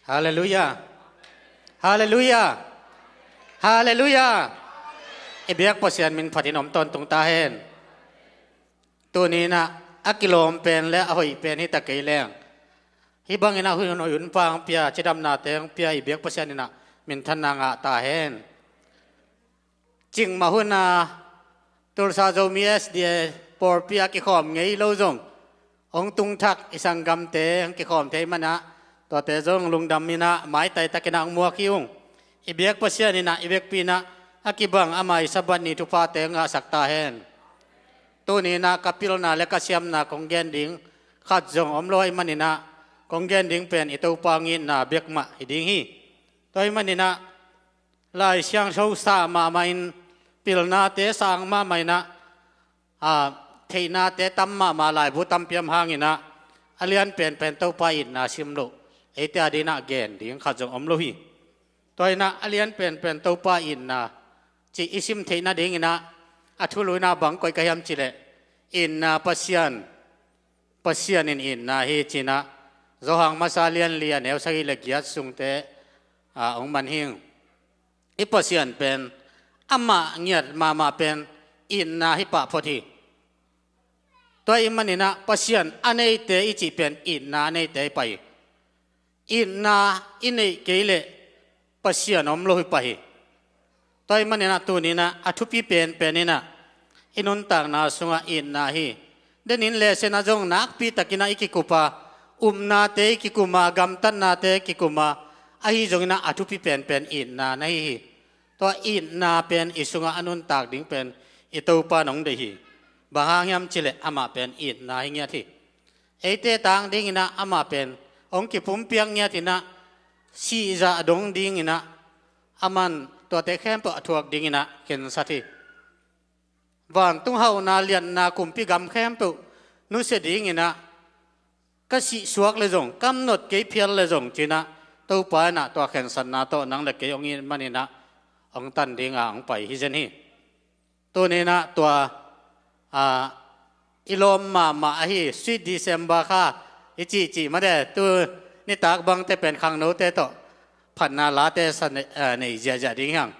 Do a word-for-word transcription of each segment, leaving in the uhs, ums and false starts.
Halleluiah. Halleluiah. Halleluiah. I biak Pasian min phatin om tawntung ta hen. Tuni inah a kilawm pen le a hoih pen hi ta kei leng, hih bangin a hun hoih hun pha hong pia, cidamnate hong pia i biak Pasian inah minthanna ngah ta hen. Cikmah hun a Tulsa Zomi S D A pawlpi a kikhawm ngei lo zong hong tung thak i sanggamte hong kikhawm thei manah, tuate zong lungdam inah maitai takinah hong muak hi ung. I biak Pasian inah i vekpi inah a kibang ama i Sabbath ni thuphate ngahsak ta hen. Tuni inah ka pilna le ka siamna kong gen ding khat zong om lo ahih maninah, kong gen ding pen i Topa ngitna bek mah hi ding hi. Tua ahih maninah Lai Siangtho sa mahmah in, pilnate sang mahmah inah, a, theihnate tam mahmah, laibu tampi om hanginah, a lian penpen Topa itna sim loh eite a dinah gen ding khat zong om lo hi. Tua inah a lian penpen Topa itna cih i sim theih nadinginah a thulu inah bang koih ka hiam cihleh, itna Pasian, Pasian in itna hi cinah, Johan masa lian li a neu sagih le giat sungte, a, hong man hing. I Pasian pen amah ngiat mahmah pen itna hi pah phot hi. Tua ahih maninah Pasian a neite i cih pen itna a neite hi pah hi. Itna i neih kei leh Pasian om lo hi pah hi. Tua ahih maninah tuni inah a thupi penpen inah i nuntakna sungah itna hi. Denin lesson ah zong nakpi takinah i kikum a, upnate i kikum a, gamtatnate i kikum a, ahi zonginah a thupi penpen itna na hi hi. Tua itna pen i sungah a nuntak ding pen i Topa in hong deih hi. Bang hang hiam cihleh amah pen itna hi ngiat hi. Eite tang dinginah amah pen hong kipumpiak ngiat inah, sihzah dong dinginah, aman tuate khempeuh a thuak dinginah khensat hi. Vantung hauhna, liatna, kumpi gam khempeuh nusia dinginah, ka sih suak le zong, ka nop kei phial le zong cinah, Topa inah tua khensatna tawh nang le kei hong it maninah hong tan dinga hong pai hi zen hi. Tuni inah tua, a, i lawm mahmah ahi Sweet December kha i cihcih mate, tu nitak bangte pen khangnote tawh phatna late sa nei, a, nei ziahziah ding hi hang.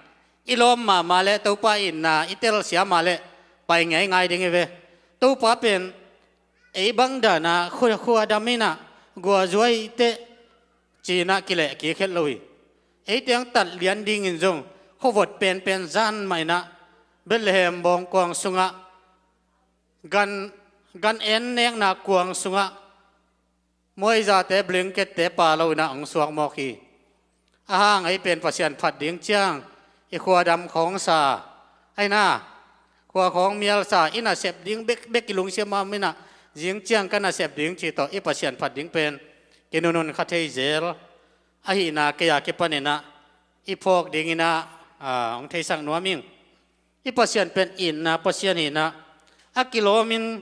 I lawm mahmah le Topa itna i telsiam a le pai ngeingai ding hi ve. Topa pen ei bang dana khua, khuadam inah guahzuai teh cinah kileh kik het lo hi. Eite hong tat lian dingin zong khuavot penpen zan mah inah Bethlehem bawngkuang sungah, gan, gan en nekna kuang sungah, muaizate, blanket-te pha lo inah hong suak mawk hi. Ahang ei pen Pasian phat ding ciang i khuadam khawng sa, ahi na, khua khawng mial sa, i nasep ding bekbek i lungsim a om inah, zing ciang ka nasep ding cih tawh i Pasian phat ding pen kinunun kha thei zel ahihna kei a kipan inah i phawk dinginah, a, hong theisak nuam ing. I Pasian pen itna Pasian hi inah, a kilawmin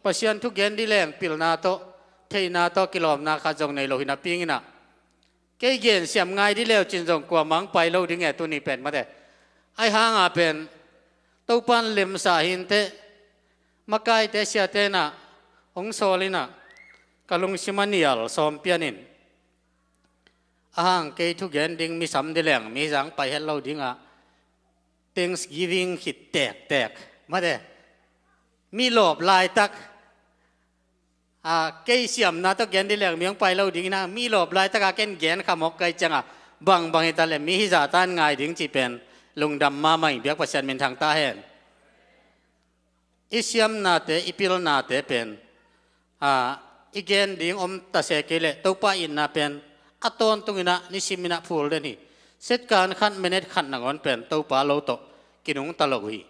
Pasian thu gen dih leng pilna tawh, theihna tawh kilawmna khat zong nei lo hi napi inah, kei gen siam ngai dih leu cin zong kuamah hong pai lo ding e tuni pen mate. Ahi hanga pen Topa in lemsah hi inteh, makaite siate inah hong sawl inah, ka lungsim a nial sawm pian in. Ahang kei thu gen ding mi sam dih leng mi zang pai het lo dingah Thanksgiving khit tektek mate. Mi lawp laitak, a, kei siamna tawh gen dih leng mi hong pai lo ding inah, mi lawp laitak a ken gen kha mawk kai cianga, bangbang hi ta le mi hi zahtan ngai ding cih pen lungdam mahmah ing. Biak Pasian minthang ta hen. I siamnate, i pilnate pen, a, i gen ding om ta se kei leh Topa itna pen a tawntung inah nisim inah phul den hi. Second khat, minute khat nangawn pen Topa lo tawh kinungta lo uh hi.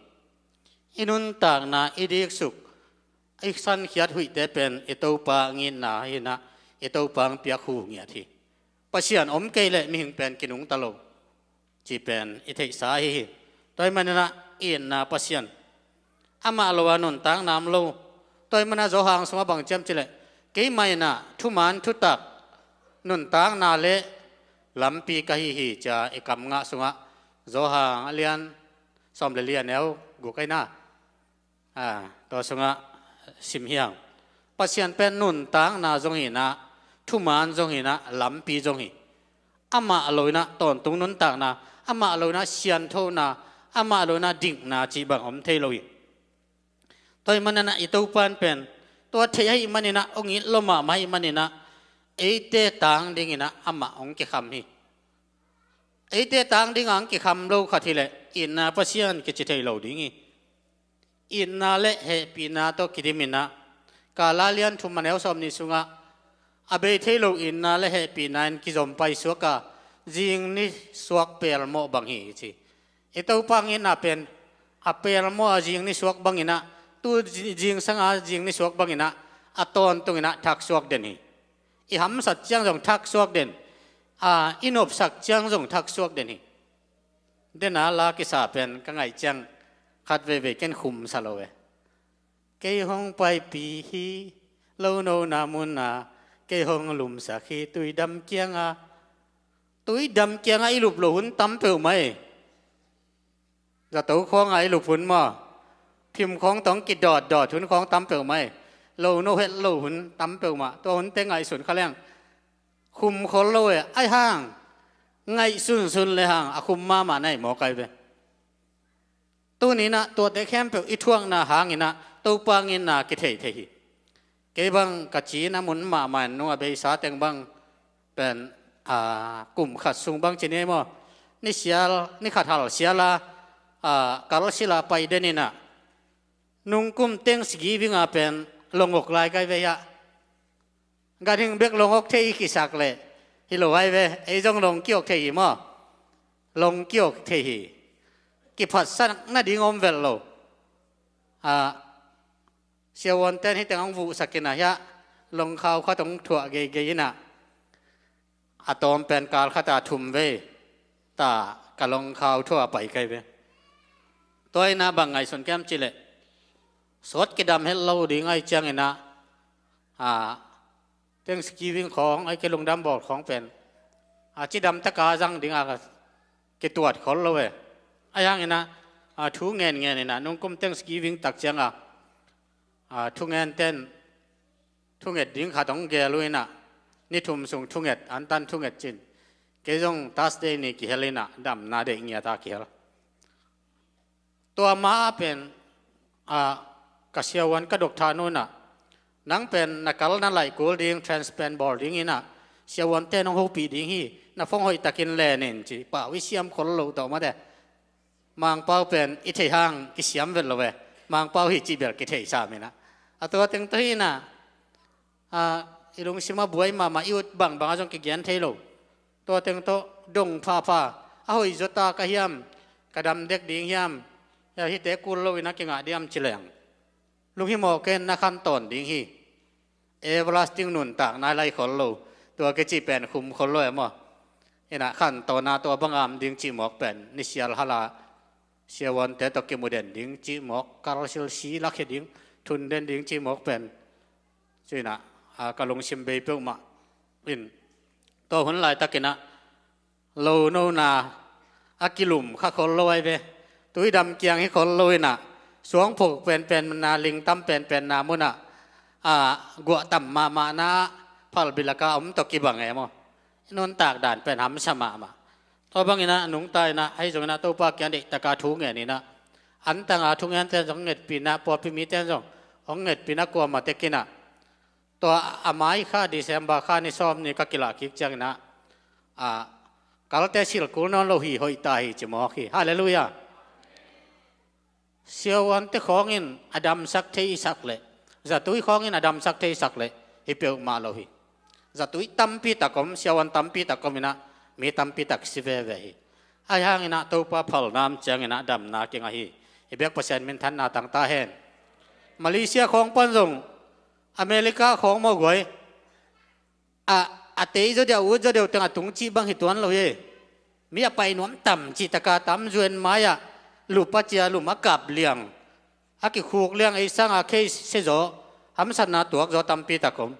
I nuntakna, i diksuk, i sankhiat huihte pen i Topa ngitna hi inah, i Topa hong piak hu ngiat hi. Pasian om kei leh mihing pen kinungta lo cih pen i theihsa ahi hi. Tua ahih maninah itna Pasian, amah lo a nuntakna om lo. Tua ahih maninah Johan sungah bang ci hiam cih leh, keimah inah thuman thutak, nuntakna le lampi ka hi hi, ci-a i kam ngah sungah, Johan a lian sawm le li a neu guk ahi na. A, tua sungah sim hi hang. Pasian pen nuntakna zong hi inah, thuman zong hi inah, lampi zong hi. amah lo inah tawntung nuntakna, amah lo inah sianthona, amah lo inah dikna cih bang om thei lo hi. Tua ahih maninah i Topa in pen tua thei ahih maninah hong it lo mahmah ahih maninah eite tang dinginah amah hong kikham hi. Eite tang dingah hong kikham lo khat hileh itna Pasian kici thei lo ding hi. Itna le hehpihna tawh kidiminah Kala lian thum a neu sawm nih sungah a bei thei lo itna le hehpihna in kizom paisuak a zing ni suak pelmawh bang hi ci. I Topa hong itna pen a pelmawh a zing ni suak banginah, tu zi-, zingsang a zing ni suak banginah a tawntunginah thaksuak den hi. I hamsat ciang zong thaksuak den, a, i nopsak ciang zong thaksuak den hi. Dena la kisa pen ka ngaih ciang khat veivei ken khumsa lo e. Kei hong paipih hi, lo nona muna kei hong lumsak hi, tuidam kianga. Tuidam kianga i lup lo hun tam peuhmah e. Zato khawnga i lup hun maw, phim khawng tawh kidawtdawt hun khawng tam peuhmah e. Lo no het lo hun tam peuhmah. Tua hunte ngaihsun kha leng khum khol lo e. Ahi hang ngaihsunsun le hang a khum mahmah na hi mawk ai ve. Tuninah tuate khempeuh i thuakna hanginah Topa hong itna kithei thei hi. Kei bang ka ci-in a mun mahmah in nung a beisa teng bang pen, a, kum khat sung bang ci ni maw, ni sial, ni khat hal siala, a, kal sila pai deninah nungkum Thanksgiving a pen longok lai kai ve hiah. Ganhing bek longok thei i kisak leh hi lo ai ve, ei zong long kiok thei hi maw? Long kiok thei hi. Kiphatsak nading om velh lo. A, siavuanten hih teng hong vuhsak inah hiah longkhau khat hong thuah geigei inah a tawm pen kal khata thum vei ta ka longkhau thuah a pai kai ve. Tua inah bang ngaihsun kem cihleh sawt kidam het lo ding ai cianginah, a, Thanksgiving khawng, ai ke lungdam bawl khawng pen a cidam taka zang dinga ka kituat khol lo e. Ahi hanginah, a, thu ngenngen inah nungkum Thanksgiving tak cianga, a, thungenten thunget ding khat hong gel uh inah ni thum sung thunget, antan thunget cin. Kei zong Thursday ni kihel inah damna deih ngiata kihel. Tua ma-a pen, a, ka siavuan ka dok thah nunah nang pen na kal na laih kul ding, transplant bawl dinginah siavuanten hong hopih ding hi, na phone hoihtakin len in ci. Pau i siam khol lo tawh mate. Mangpau pen i theih hang kisiam velh lo ve. Mangpau hi cih bel kithei sam inah a tua teng tawh hi inah, a, i lungsim a buai mahmah, i ut bangbang a zong kigen thei lo. Tua teng tawh dong phapha, a hoih zawta ka hiam, ka dam dek ding hiam, hia hihte kul lo inah kingah diam ci leng lunghimawh ken na khantawn ding hi. Everlasting nuntakna lai khol lo. Tua kici pen khum khol lo e maw? Inah khantawn a tua bang am ding cih mawk pen ni sial hala siavuante tawh kimu den ding cih mawk, kal silsi lakhia ding, thun den ding cih mawk pen. Cuinah, a, ka lungsim bei peuhmah in tua hun laitakinah lo nona a kilum kha khol lo ai ve. Tuidam kiang hi khol lo inah suangphuk penpenna, lingtam penpenna munah, a, guahtam mahmahna phalbi laka om tawh kibang e maw? Nuntak dan pen hamsa mahmah. Tua banginah nungta inah ahi zonginah Topa kiang deihtaka thu ngen inah antanga thungente zong ngetpihna, pawlpi mite zong hong ngetpihna kuamah tekinah tua a mai kha December kha ni sawm ni ka kilah kik cianginah, a, kalte silkul nawn lo hi, hoih ta hi ci mawk hi. Halleluiah. Siavuante khawngin a damsak thei i sak leh, zatui khawngin a damsak thei i sak leh hi peuhmah lo hi. Zatui tampi tak om, siavuan tampi tak om inah mi tampi tak si veve hi. Ahi hanginah Topa phalna om cianginah damna kingah hi. I biak Pasian minthanna tangta hen. Malaysia khawng pan zong, America khawng mawguai, a, a tei zaw deuh, a ut zaw deuh teng a tung cih bang hi tuan lo hi. Mi a pai nuam tam cih taka tam, U N mai-ah lup a cia, lum a kap liang, a kikhuk liang, ei sanga case se zaw, hamsatna tuak zaw tampi tak om.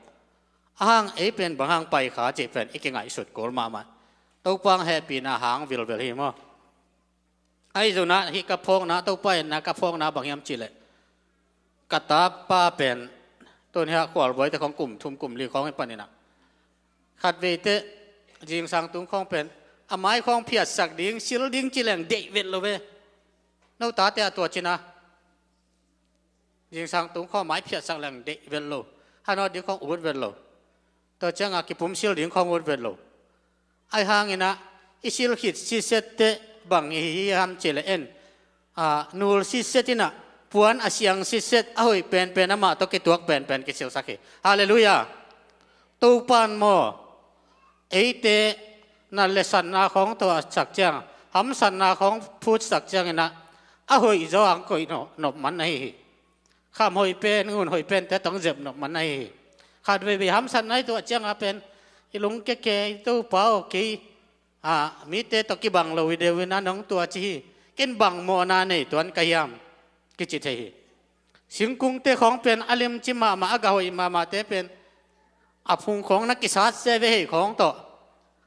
A hang ei pen bang hang pai kha cih pen i kingaihsut kul mahmah. Topa hehpihna hang vilvel hi maw? Ahi zonah hih ka phawkna, Topa etna ka phawkna bang hiam cihleh, ka tapa pen tun hiah khualbuaite khawng kum thum kum li khawng hi paninah khat veite Zingsang tung khawng pen a mai khawng phiatsak ding, sil ding ci leng deih vet lo ve. No tate a tua cina zingsang tung khawng mai phiatsak leng deih vet lo. Hanawt ding khawng ut vet lo. Tua cianga kipum sil ding khawng ut vet lo. Ahi hanginah i sil khit sisette bang i hi hiam cih le en, a, nul siset inah puan a siang siset a hoih penpen amah tawh kituak penpen kisilsak hi. Halleluiah. Topan maw, eite na lesatna khawng tawh a sak ciang, hamsatna khawng phutsak cianginah a hoih zaw ang koih nop man ahi hi. Kham hoih pen, ngun hoih pen te tawh zep nop man ahi hi. Khat veivei hamsatna i tuah cianga pen i lungke ke, i Topa aw, kei a, mite tawh kibang lo hi deuh inah nong tua ci hi. Ken bang mawhna nei tuan ka hiam, kici thei hi. Singkungte khawng pen a limci mahmah, a gah hoih mahmahte pen a phung khawng na kisat se ve hei khawng tawh.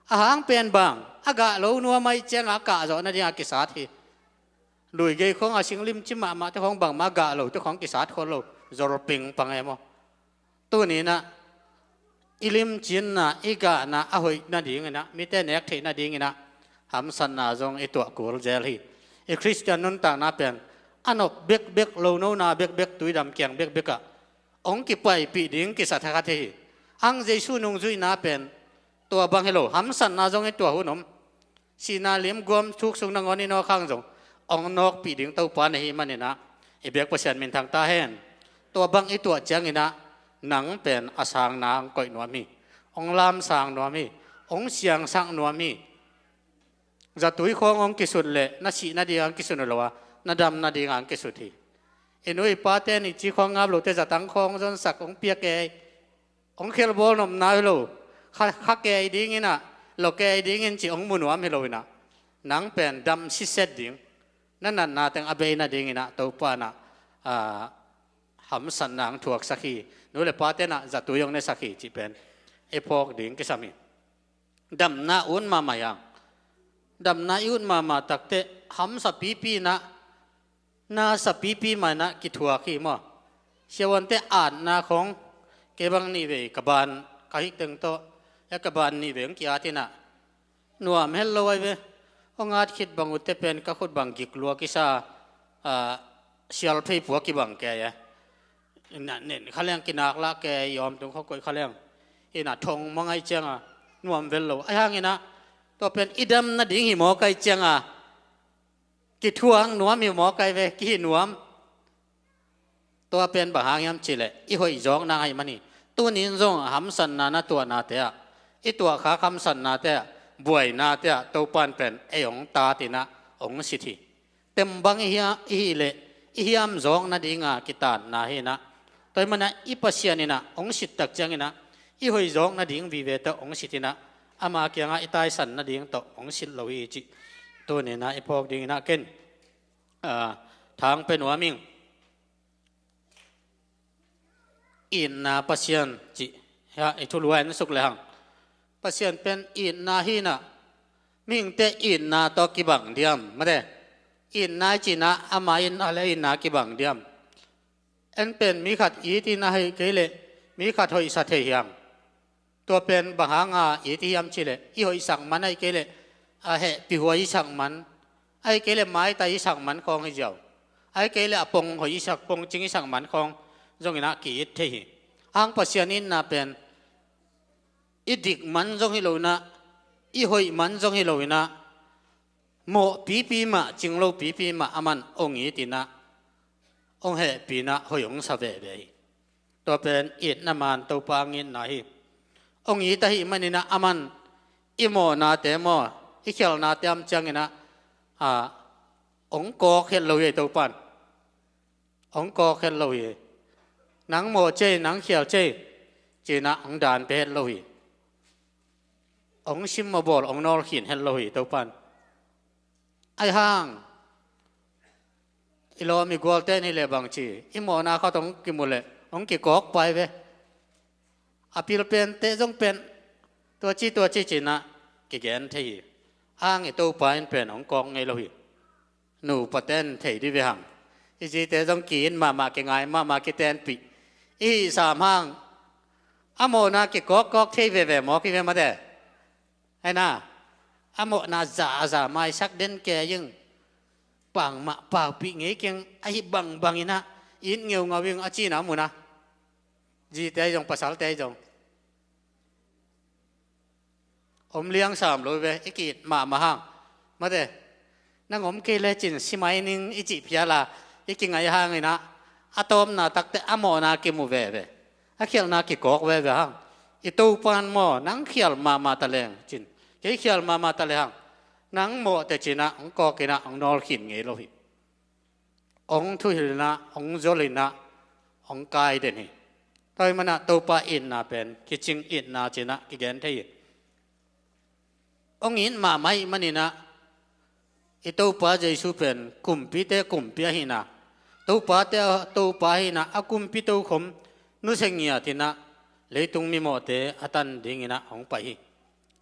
A hang pen bang a gah lo nuam ahih cianga a kahzawh nadinga kisat hi. Luigei khawng a sing limci mahmahte khawng bangmah a gah lote khawng kisat khol lo. Zol pingpang e maw. Tuninah i limcinna, i gahna a hoih nadinginah, mite nek theih nadinginah hamsatna zong i tuah kul zel hi. I Khristian nuntakna pen a nop bekbek, lo nona bekbek, tuidam kiang bekbekah hong kipaipih ding kisa thakhat hi. Ang Jesu nungzuihna pen tua bang hi lo, hamsatna zong i tuah hun om. Sihna lim guam thuk sung nangawn i nawk hang zong hong nawkpih ding Topa na hih maninah i biak Pasian minthang ta hen. Tua bang i tuah cianginah nang pen a sangna hong koih nuam hi. Hong lamsang nuam hi. Hong siangsak nuam hi. Zatui khawng hong kisut leh na sih nading hong kisut uh lo a, na dam nading hong kisut hi. I nu i pate nih ci khawng ngap lote zatang khawng zonsak hong piak ei. Hong khelbawl nopna hi lo. Kha, kha kei dinginah, lo kei dingin ci hong mu nuam hi loinah, nang pen dam siset ding, na natna teng a bei nadinginah Topa inah, a, hamsatna hong thuaksak hi. Nu le pate inah zatui hong nesak hi cih pen i phawk ding kisam hi. Damna ut mahmah hi hang. Damna i ut mahmah takteh hamsa pipi inah, na sa pipi mah inah kithuak hi maw. Siavuante atna khawng, kei bang nih vei ka ban, ka hih teng tawh, e, ka ban nih vei hong ki-at inah nuam het lo ahi ve. Hong at khit bang utte pen ka khut bang gik lua kisa, a, sialphei pua kibang kei e. Inah nen kha leng, kinak lah kei, i awm tung khawng koih kha leng. Inah thong mang ahih cianga nuam vet lo. Ahi hanginah tua pen i dam nading hi mawk ahih cianga kithuak nuam hi mawk ahi ve, kihih nuam. Tua pen bang hang hiam cihleh i hoih zawkna ahih man hi. Tunin zong hamsatna na tuahnate ah, i tuahkhak hamsatnate ah, buainate ah Topan pen ei hong tatinah hong sit hi. Tem bang i hia, i hih leh i hiam zawk nadinga kitaanna hinah, tua ahih manah i Pasian inah hong sit tak cianginah i hoih zawk nading vive tawh hong sit inah, ama kiangah i taisan nading tawh hong sit lo hi cih tuninah i phawk dinginah ken, a, thang pe nuam ing. Itna Pasian cih, ha, i thulu ah en suk lehang, Pasian pen itna hinah, mihingte itna tawh kibang diam, mate? Itna i cinah ama itna le itna kibang diam? En pen mi khat it inah, ahih kei leh mi khat hoihsa thei hiam? Tua pen bang hanga it i hiam cihleh, i hoihsak man ahih kei leh, a, hehpihhuai i sak man, ahih kei leh maitai i sak man khawng hi ziau, ahih kei leh a pong hoih i sak, pongcing i sak man khawng zonginah ki-it thei hi. Hang Pasian itna pen i dik man zong hi loinah, i hoih man zong hi loinah, mawh pipi mah, cing lo pipi mah aman hong it inah, hong hehpih inah hoih hong sa veve hi. Tua pen itna man Topa hong itna hi. Hong it ahih maninah aman i mawhnate maw, i khialhnate am cianginah, a, hong kawk het lo hi Topan. Hong kawk het lo hi. Nang mawh cei, nang khial cei cinah hong daan pia het lo hi. Hong simmawhbawl, hong nawlkhin het lo hi Topan. Ahi hang i lawm i gualte nih leh bangci, i mawhna khat hong kimu leh hong kikawk pai ve. A pil pente zong pen tuaci tuaci cinah kigen thei hi. Hang i Topa in pen hong kawk ngei lo hi. Nupa ten thei dih ve hang. I zite zong ki-it mahmah, kingai mahmah, kitenpih i hih sam hang, a mawhna kikawkkawk thei veve mawk hi ve mate. Hena, a mawhna zaza maisak den kei ing. Bangmah paupih ngei keng, ahi bangbang inah it ngeungau ing a cina munah. Zite zong, pasalte zong om liangsam lo ve, i ki-it mahmah hang. Mate, nang om kei lecin simai ning i cih phiala i kingaih hanginah, a tawpna takte a mawhna kimu veve, a khialhna kikawk veve hang. I Topan maw, nang khial mahmah taleng cin, kei khial mahmah taleng hang, nang mawhte cinah hong kawkinah hong nawlkhin ngei lo hi. Hong thuhilhinah, hong zolhinah, hong kai den hi. Tua hi manah Topa itna pen kicing itna cinah kigen thei hi. Hong it mahmah ih maninah i Topa Jesu pen kumpite kumpi ahina, topate Topa ahina, a kumpi tokhom nusia ngiat inah leitung mimawhte a tan dinginah hong pai hi.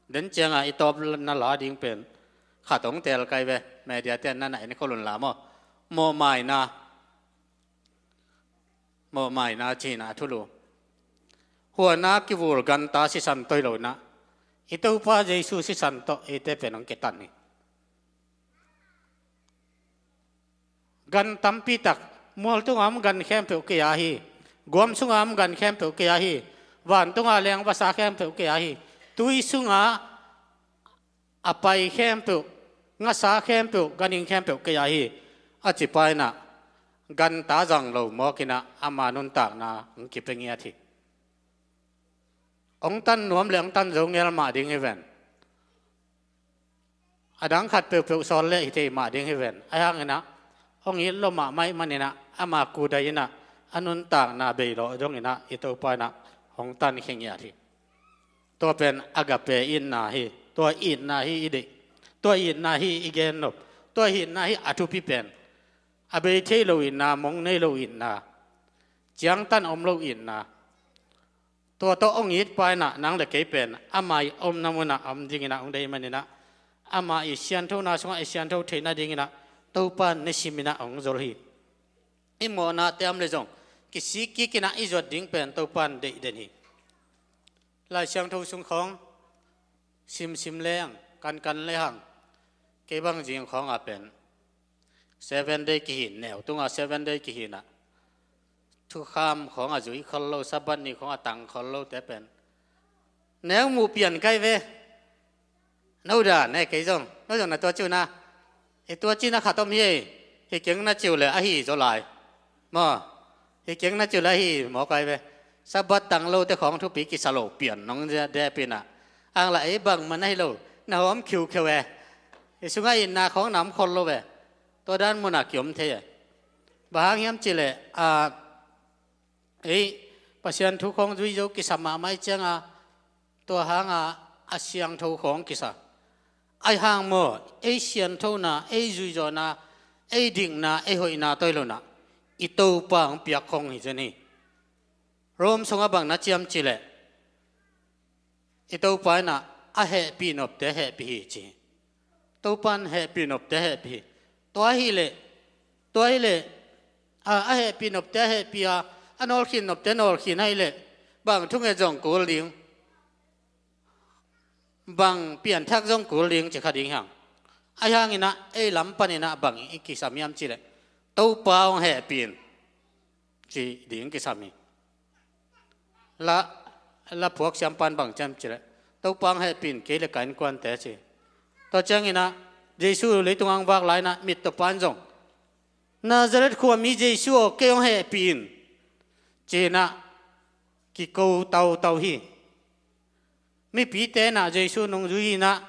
Den cianga i tawpna la ding pen khat hong telkai ve, mediate na na en kholun la maw. Mawhmaina. Mawhmaina cina a thulu. Huana kivul ganta sisan tawh hi lo inah i Topa Jesu sisan tawh eite pen hong kitan hi. Gan tampi tak, mual tunga om gan khempeuh kei a hi. Guam sunga om gan khempeuh kei a hi. Vantunga leng vasa khempeuh kei a hi. Tui sunga a pai khempeuh, ngasa khempeuh, ganhing khempeuh kei a hi, a ci pa inah ganta zang lo mawkinah ama nuntakna hong kipia ngiat hi. Hong tan nuam le hong tan zo ngel mah ding hi ven. A dang khat peuhpeuh sawl le hi thei mah ding hi ven. Ahi hanginah hong it lo mahmah ih maninah ama kudai inah a nuntakna beilawh donginah i Topa inah hong tankhia ngiat hi. Tua pen agape itna hi. Tua itna hi i deih. Tua itna hi i gennop. Tua itna hi a thupi pen. A bei thei lo itna, mong nei lo itna, ciangtan om lo itna. Tua tawh hong it pa inah nang le kei pen ama ih omna munah om dinginah hong deih maninah ama ih sianthona sungah i siantho theihna dinginah Topa in nisim inah hong zol hi. I mawhna team le zong kisik kikinah i zuat ding pen Topa in deih den hi. Lai Siangtho sung khawng simsim leng, kankan le hang, kei bang zing khawngah pen Seven Day kihin, neu tunga Seven Day kihinah thukham khawngah zui khol lo, Sabbath ni khawngah tang khol lote pen neu muh pian kai ve. No dan e, kei zong, no zong na tua cihna. I tua cihna khat om hi. Hi keng na cih uh le ahi zaw lai. Maw, hi keng na cih uh le ahi mawk ai ve. Sabbath tang lote khawng thupi kisa lo pian nong depinah, ang la ei bangmah na hi lo, na hawm khiukheu e. Hi sungah itna khawng na om khol lo ve. Tua dan munah kiom thei e. Bang hang hiam cihleh a, ei Pasian thu khawng zui zo kisa mahmah ih cianga, tua hanga a siangtho khawng kisa. Ahi hang maw, ei sianthona, ei zuizawhna, ei dikna, ei hoihna tawh hi lonah i Topa hong piak khawng hi zen hi. Rom sungah bang na ci hiam cihleh, i Topa inah a hehpih nopte hehpih hi ci hi. Topa in hehpih nopte hehpih hi. Tua hileh, tua hileh, a, a hehpih nopte a hehpih a, a nawlkhin nopte nawlkhin ahileh bang thunget zong kul ding, bang pianthak zong kul ding ci kha ding hiam? Ahi hanginah ei lam paninah bang i kisam hiam cihleh, Topa hong hehpih in ci ding kisam hi. La, la phuak siampan bang ci hiam cihleh, Topa hong hehpih in kei le ka innkuante ci. Tua cianginah Jesu leitung hong vak lai-inah mittawpa in zong, Nazareth khuami Jesu aw, kei hong hehpih in, ci-inah kiko tautau hi. Mipite inah Jesu nungzui inah,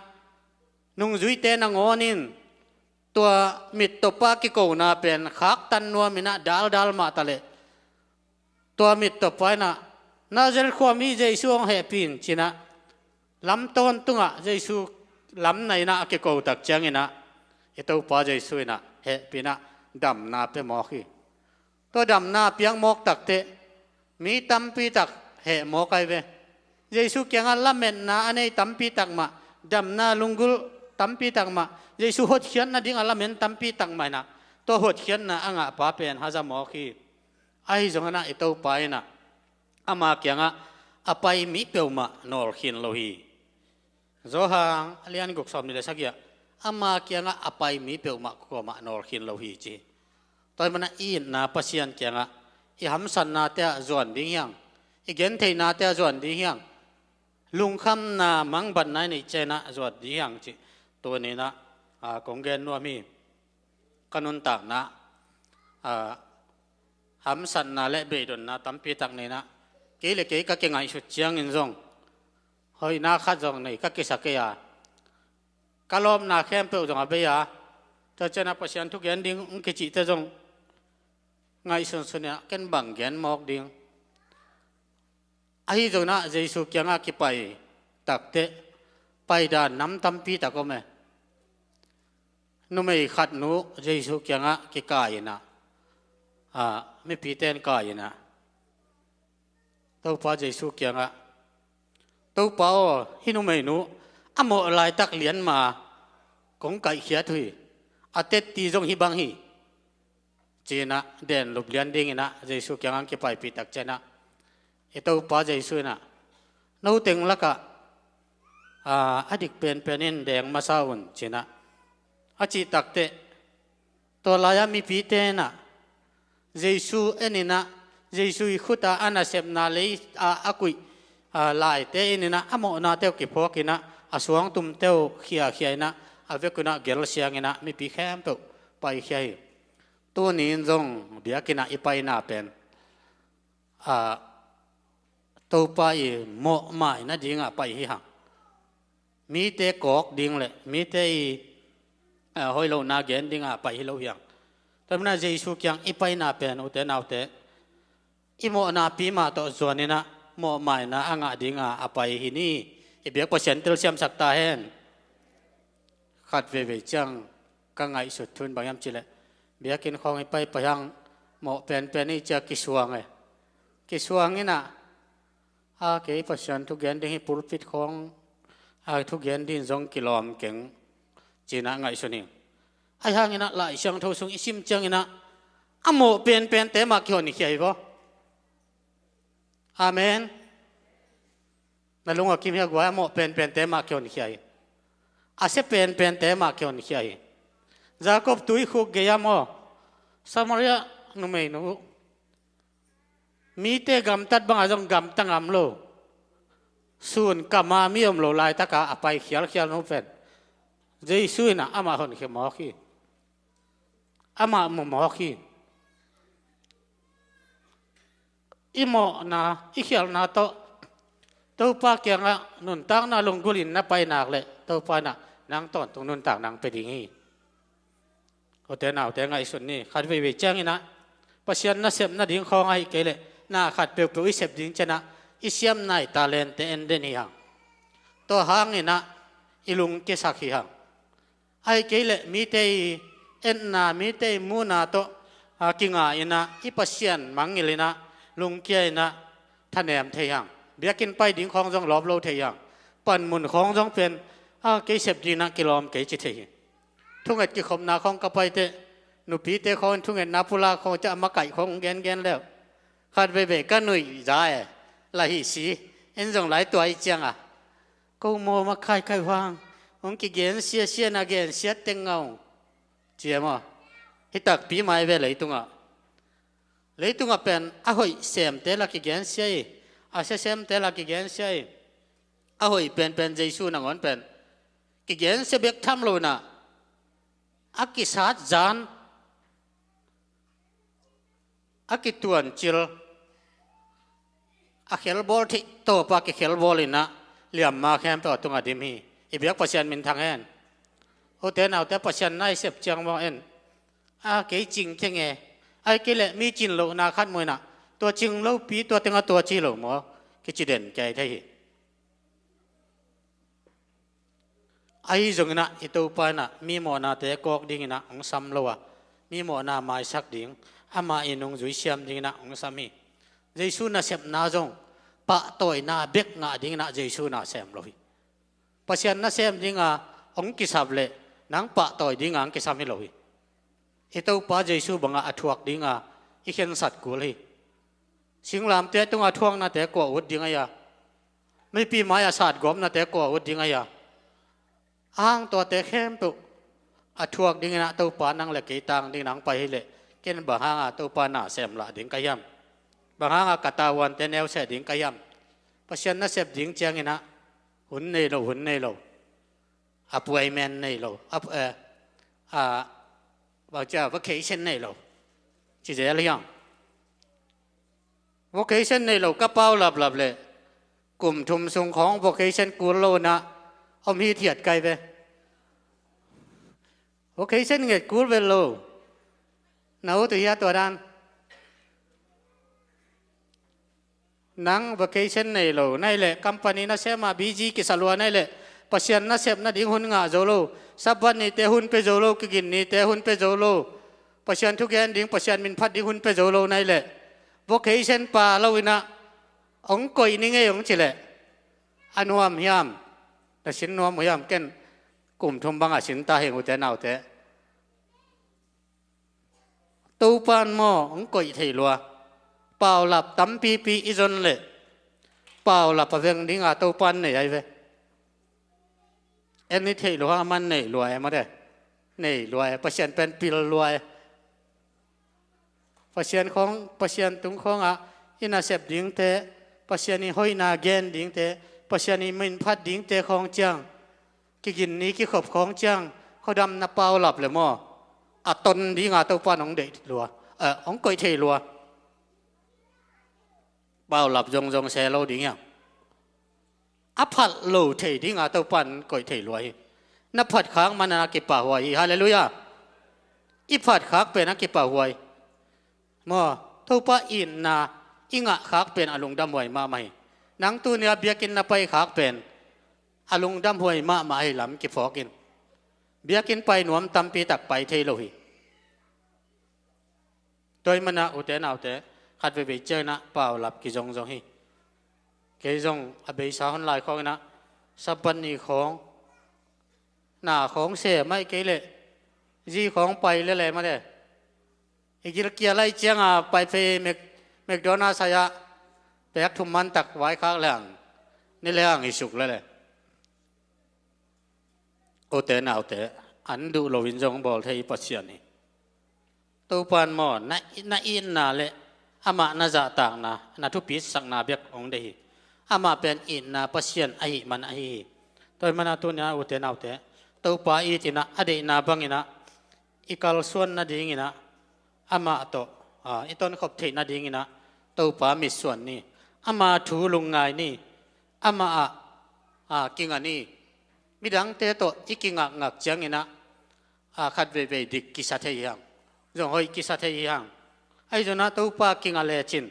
nungzuite nangawnin tua mittawpa kikona pen khaktan nuam inah daldal mah taleh, tua mittawpa inah, Nazareth khuami Jesu hong hehpih in, ci-inah lam tawntungah Jesu lam na inah a kiko tak cianginah i Topa Jesu inah hehpih inah damna pia mawk hi. Tua damna piak mawk takteh mi tampi tak heh mawk ai ve. Jesu kiangah lametna a nei tampi tak mah, damna lunggulh tampi tak mah, Jesu hotkhiatna dingah lamen tampi tak mah inah, tua hotkhiatna a ngahpa pen haza mawk hi. Ahi zongin ah i Topa in ah ama kiangah a pai mi peuhmah nawlkhin lo hi. Johan a lian guk sawm nih le sagih ah, ama kiangah a pai mi peuhmah kuamah nawl khin lo hi ci. Tua ahih manin i itna Pasian kiangah i hamsatnate ah zuan ding hi hang, i gentheihnate ah zuan ding hi hang, lungkhamna mangbatna i neih ciangin ah zuan ding hi hang cih tuni-in ah, aa, kong gen nuam hi. Ka nuntakna, aa, hamsatna le beidonna tampi tak nei-in ah, kei le kei ka kingaihsut ciangin zong hoihna khat zong nei ka kisa kei a, ka lawpna khempeuh zong a bei a, tua ciangin ah Pasian thu gen ding hong kicihte zong ngaihsunsun in ah ken bang gen mawk ding. Ahi zongin ah Jesu kiangah kipai takteh paidan nam tampi tak om e. Numei khat nu Jesu kiangah kikai in ah, aa, mipite in kai in ah, Topa Jesu kiangah, "Topa aw, hih numeinu a mawh laitak lian ma kong kaihkhiat uh hi, a tetti zong hih bang hi," ci-in ah denlup lian dingin ah Jesu kiangah kipaipih tak ciangin ah, i Topa Jesu in ah, "No teng lakah, aa, a dik penpen in deng masa un," ci-in ah a cih takteh, tua lai-ah mipite in ah Jesu en in ah, Jesu i khut a a nasepna lei a a kuih, aa, laite en in ah a mawhnate uh kiphawk in ah a suangtumte uh khiakhia in ah a vekun ah gelsiang in ah mipi khempeuh paikhia hi. Tuni-in zong biakinn ah i paina pen, aa, Topa i mawhmaina dingah pai hi hang. Mite kawk ding le mite i, aa, hoih lohna gen dingah pai hi lo hi hang. Tua ahih manin ah Jesu kiang i paina pen, ute naute, i mawhna pi mah tawh zuan in ah mawhmaina a ngah dingah a pai hi ni. I biak Pasian telsiamsak ta hen. Khat veivei ciang ka ngaihsut thu in bang hiam cih leh, biakinn khawng i paipai hang, mawh penpen i ci-a kisuang e. Kisuang in ah, a, kei Pasian thugen ding hi, pulpit khawng a thugen ding zong kilawm keng, ci-in ah ngaihsun hi. Ahi hangin ah Lai Siangtho sung i sim ciangin ah a mawh penpente mah kihonkhia hi vaw. Amen. Na lung a kim hia guai, a mawh penpente mah kihonkhia hi. A sia penpente mah kihonkhia hi. Jacob tuikhuk gei-ah maw, Samaria numeinu, mite gamtat bangah zong gamta ngam lo, sun kama mi om lo laitaka a pai khialkhial nu pen Jesu in ah amah honkhia mawk hi. Amah mu mawk hi. I mawhna, i khialhna tawh Topa kiangah nuntakna lunggulh in na pai nak leh Topa in ah nang tawntung nuntakna hong pia ding hi. Ute naute, ngaihsun ni. Khat veivei ciangin ah Pasian nasepna ding khawng ahih kei leh na khat peuhpeuh i sep ding ciangin ah i siamna, i talente en den hi hang. Tua hangin ah i lung kisak hi hang. Ahih kei leh mite i etna, mite i muhna tawh, a, kinga in ah, i Pasian mangngilh in ah, lungkia in ah thanem thei hang. Biakinn pai ding khawng zong lawp lo thei hang. Panmun khawng zong pen, a, kei sep ding in ah kilawm kei ci thei hi. Thunget kikhopna khawng ka paiteh, nupite khawng in thungetna pulak khawng ciah a makaih khawng hong gengen leu. Khat veivei ka nuih za e, la hi si, en zong lai tua i ciang a, ko maw ma kaikai huang, hong kigen siasia na gen siat teng ngau, ci e maw. Hi takpi mai ve leitungah. Leitungah pen a hoih semte la kigen sia hi, a sia semte la kigen sia hi. A hoih penpen Jesu nangawn pen kigen sia bek tham lo in ah, a kisat zan, a kituancil, a khelbawl theih tawpa kikhelbawl in ah liamma khempeuh a tungah dim hi. I biak Pasian minthang hen. Ute naute, Pasian na i sep ciang maw en, a, kei cing keng e, ahih kei leh mi cin lohna khat mu in ah, tua cing lopi, tua tengah tua ci lo maw, kici den kei thei hi. Ahi zongin ah i Topa in ah mi mawhnate kawk dingin ah hong sam lo a, mi mawhna maisak ding, amah i nungzui siam dingin ah hong sam hi. Jesu nasepna zong pahtawina bek ngah dingin ah Jesu na sem lo hi. Pasian nasem dinga hong kisap leh nang pahtawi dinga hong kisam hi lo hi. I Topa Jesu bangah a thuak dinga i khensat kul hi. Singlamteh tunga thuaknate kua ut ding a hia? Mipi mai-ah satgawpnate kua ut ding a hia? A hang tuate khempeuh a thuak dingin ah Topa nang le kei tang dingin ah hong pai hileh, ken bang hanga Topa na sem lah ding ka hiam? Bang hanga ka tavuante neuseh ding ka hiam? Pasian nasep ding ciangin ah hun nei lo, hun nei lo. Appointment nei lo. Ap-, eh, ah, bang cia vacation nei lo. Ci zel hiam? Vocation nei lo ka pau laplap leh kum thum sung khawng vocation kul lo in ah om hithiat kai ve. Vocation nget kul vet lo. Na ut uh hia tua dan? Nang vocation nei lo na hih leh, company nasem ah busy kisa lua na hih leh, Pasian nasep nading hun ngah zo lo, Sabbath nite hun pia zo lo, kigin nite hun pia zo lo, Pasian thugen ding, Pasian min phat ding hun pia zo lo na hih leh, vocation pa lo in ah hong koih ni ngei hong ci leh, a nuam hiam? Na sin nuam uh hiam? Ken kum thum bangah sin ta hing, ute naute. Topa'n maw hong koih thei lua. Paulap tampipi i zon leh paulap a veng dinga Topa'n nei ahi ve. En i theih lua, aman nei lua e, mate. Nei lua e, Pasian pen pil lua e. Pasian khawng, Pasian tung khawngah i nasep dingte, Pasian i hoihna gen dingte, Pasian i min phat dingte khawng ciang, kigin ni kikhop khawng ciang, khuadamna paulap le maw, a ton dinga Topa'n hong deih lua, eh, hong koih thei lua. Paulap zongzong se lo ding hiam? A phat lo thei dinga Topa'n koih thei lua hi. Na phat khak man a kipahhuai hi. Halleluiah. I phat khak pen a kipahhuai. Maw, Topa itna i ngah khak pen a lungdamhuai mahmah hi. Nang tuni-a biakinn na pai khak pen a lungdamhuai mahmah ahi lam kiphawk in. Biakinn pai nuam tampi tak pai thei lo hi. Tua ahih manin ah, ute naute, khat veivei ciangin ah paulap kizongzong hi. Kei zong a beisa hon lai khawngin ah, Sabbath ni khawng, na khawng sem ahih kei leh, zi khawng pai lel e, mate. I gilkial ahih ciangin ah pai phei Mac-, McDonald's ah pek thum man tak vaikhak leng, ni leng i suk lel e. Ute naute, an duh loin zong bawl thei Pasian hi. Topa'n maw, na, na itna le amah na zahtakna, na thupitsakna bek hong deih hi. Amah pen itna Pasian ahih man ahi hi. Tua ahih manin ah tuni-a, ute naute, Topa itin ah, a deihna bangin ah i kalsuan nadingin ah, amah tawh, ah, i tonkhop theih nadingin ah Topa mitsuan ni. Ama thu lungngai ni. Amah ah, ah, kinga ni. Midangte tawh i kingakngak ciangin ah, ah, khat veivei dik kisa thei hi hang. Zong hoih kisa thei hi hang. Ahi zongin ah Topa kinga lecin,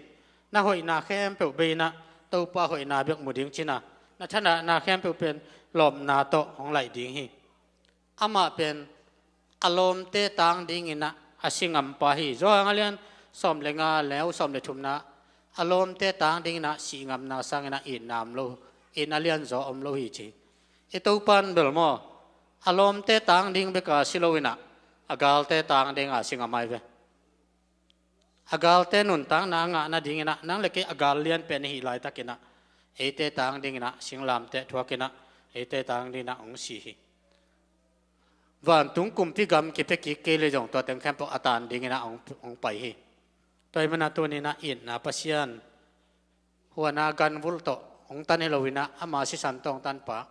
na hoihna khempeuh bei in ah Topa hoihna bek mu ding cin a, na thahatna khempeuh pen lawpna tawh hong laih ding hi. Amah pen a lawmte tang dingin ah a si ngampa hi. Johan a lian sawm le nga, neu sawm le thumna, a lawmte tang dingin ah sih ngamna sangin ah itna om lo, itna lianzaw om lo hi ci. I Topa'n bel maw, a lawmte tang ding bek a si loin ah, a galte tang ding a si ngam ahi ve. A galte nuntakna a ngah nadingin ah, nang le kei a gal lianpen i hih laitakin ah, eite tang dingin ah singlamteh thuakin ah, eite tang dingin ah hong si hi. Vantung kumpi gam kipia kik kei leh zong tua teng khempeuh a tan dingin ah hong, hong pai hi. Tua ahih manin ah tuni-in ah itna Pasian, huan a ganvulh tawh hong tan hi loin ah, ama sisan tawh hong tanpa,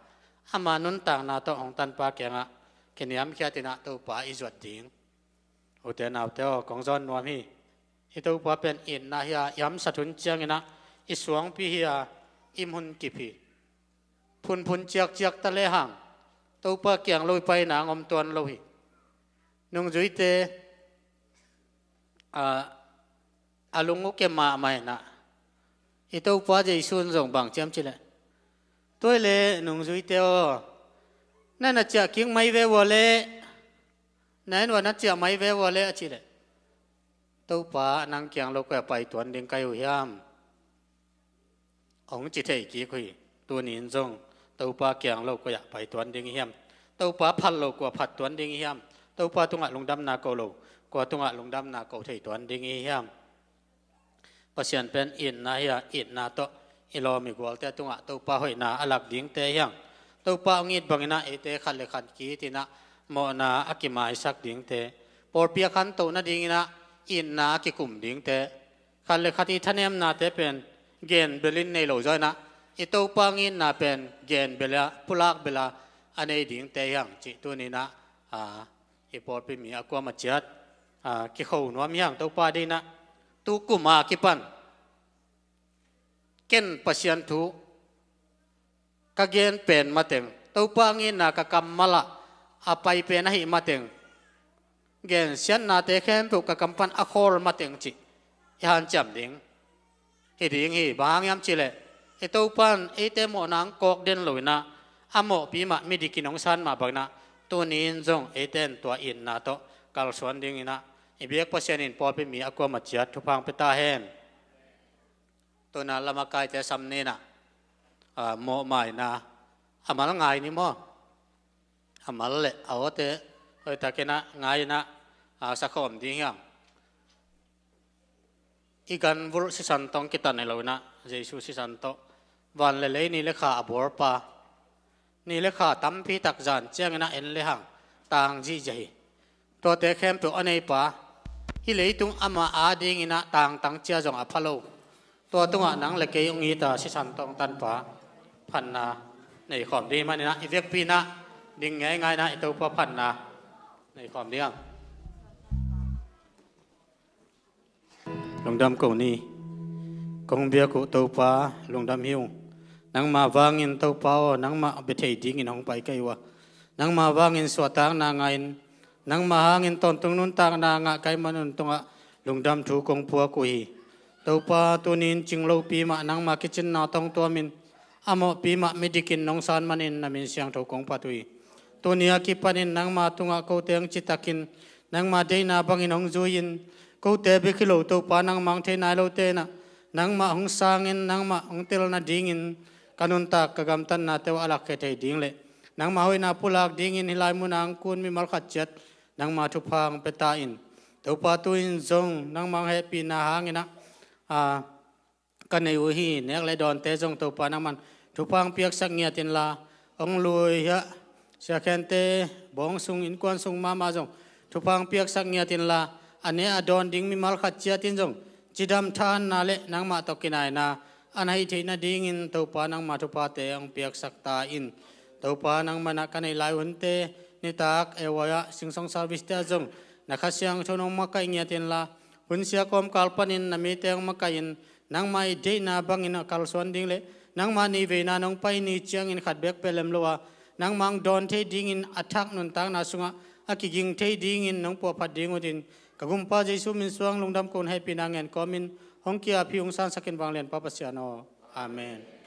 ama nuntakna tawh hong tanpa kiangah kiniamkhiatin ah Topa i zuat ding. Ute naute aw, kong zawn nuam hi. I Topa pen itna hi a, i hamsat hun ciangin ah i suangpi hi a, i mun kip hi. Phunphun ciakciak ta lehang, Topa kiang lo i paina hong om tuan lo hi. Nungzuite, a, a lung uh ke mahmah in ah, i Topa Jesu in zong bang ci hiam cih leh, tua hi leh nungzuite aw, na na ciah kik mai ve ua leh, na inn uah na ciah mai ve ua leh a cih leh, Topa, nang kiang lo koi-ah pai tuan ding ka hi uh hiam? Hong ci thei kik uh hi. Tuni-in zong Topa kiang lo koi-ah pai tuan ding i hiam? Topa phal lo kua phat tuan ding i hiam? Topa tungah lungdamna ko lo kua tungah lungdamna ko thei tuan ding i hiam? Pasian pen itna hi a, itna tawh i lawm i gualte tungah Topa hoihna a lak dingte hi hang. Topa hong it bangin ah eite khat le khat ki-it in ah mawhna a kimaisak dingte, pawlpi a khantoh nadingin ah itna a kikum dingte, khat le khat i thanemnate pen genbel in nei lo zaw in ah i Topa hong itna pen genbel a, pulak bel a a nei dingte hi hang cih tuni in ah, aa, i pawlpi mi a kuamah ciat, aa, kikho nuam hi hang. Topa deihna tu kum a kipan ken Pasian thu ka gen pen mateng, Topa hong itna ka kammal ah a pai pen ahih mateng, gensiatnate khempeuh ka kam pan a khawl mateng cih i hanciam ding hi ding hi. Bang hang hiam cih leh i Topa in eite mawhna hong kawk den lo in ah, a mawhpi mah midikin hong san mah bangin ah tuni in zong eite in tua itna tawh kalsuan dingin ah i biak Pasian in pawlpi mi a kuamah ciat thupha hong pia ta hen. Tuna lamakaite sam ni in ah, aa, mawhmaina a mal ngai ni maw? A mal le a awte hoihtakin ah ngai in ah, aa, sakhawm ding hi hang. I ganvulh sisan tawh hong kitat hi lo in ah, Jesu sisan tawh van le lei, ni le kha a bawlpa, ni le kha tampi tak zan ciangin ah en le hang tang zihziah hi. Tuate khempeuh a neipa, hih leitung amah adingin ah tangtang cia zong a pha lo. Tua tungah nang le kei hong it a sisan tawh hong tanpa phatna nei khawm ding hi manin ah i vekpi in ah ding ngeingai in ah i Topa phatna nei khawm ding hang. Lungdam ko ni. Kong biak uh Topa, lungdam hi ung. Nangma vangin Topa aw, nangmah bia thei dingin hong pai ka hi uh a, nangma vangin suahtakna ngah in, nangma hangin tawntung nuntakna ngah ka hih manun tungah lungdam thu kong puak uh hi. Topa, tuni in cing lopi mah nangma kicinna tawh hong tuamin, a mawhpi mah midikin nong san manin na min siangtho kong phat uh hi. Tuni a kipanin nangma tungah kote hong citakin, nangma deihna bangin hong zui-in, kote bek hi lo Topa, nangma hong thei nai lote in ah nangmah hong sangin, nangmah hong tel nadingin ka nuntak, ka gamtatnate uh a lakkhia thei ding le nangma hoihna pulak dingin hih lai munah hong kun mimal khat ciat nangma thupha hong pia ta in. Topa, tu-in zong nangma hong hehpihna hangin ah, aa, ka nei uh hi. Nek le dawnte zong Topa nangman thupha hong piaksak ngiat inla, hong lui hiah siakhente bawng sung, innkuan sung mahmah zong thupha hong piaksak ngiat inla, a ne a dawn ding mimal khat ciat in zong cidam thahatna le nangmah tawh kinaina a na hih theih nadingin Topa nangma thuphate hong piaksak ta in. Topa, nangman ah ka neih lai hunte, nitak A Y ah, Sing Song service te ah zong na Kha Siangtho nong makaih ngiat inla, hun sia kawmkal panin na mite hong makaih in, nangma i deihna bangin a kalsuan ding le nangma ni veina nong pai ni ciangin khat bek pia lem lo a, nangma hong dawn thei dingin a thak nuntakna sungah a kiging thei dingin nong puahphat ding utin, ka Gumpa Jesu min suang lungdam kong hehpihna ngen kawmin hong ki-ap hi. Hong sansak in, vanglianpa Pasian aw. Amen.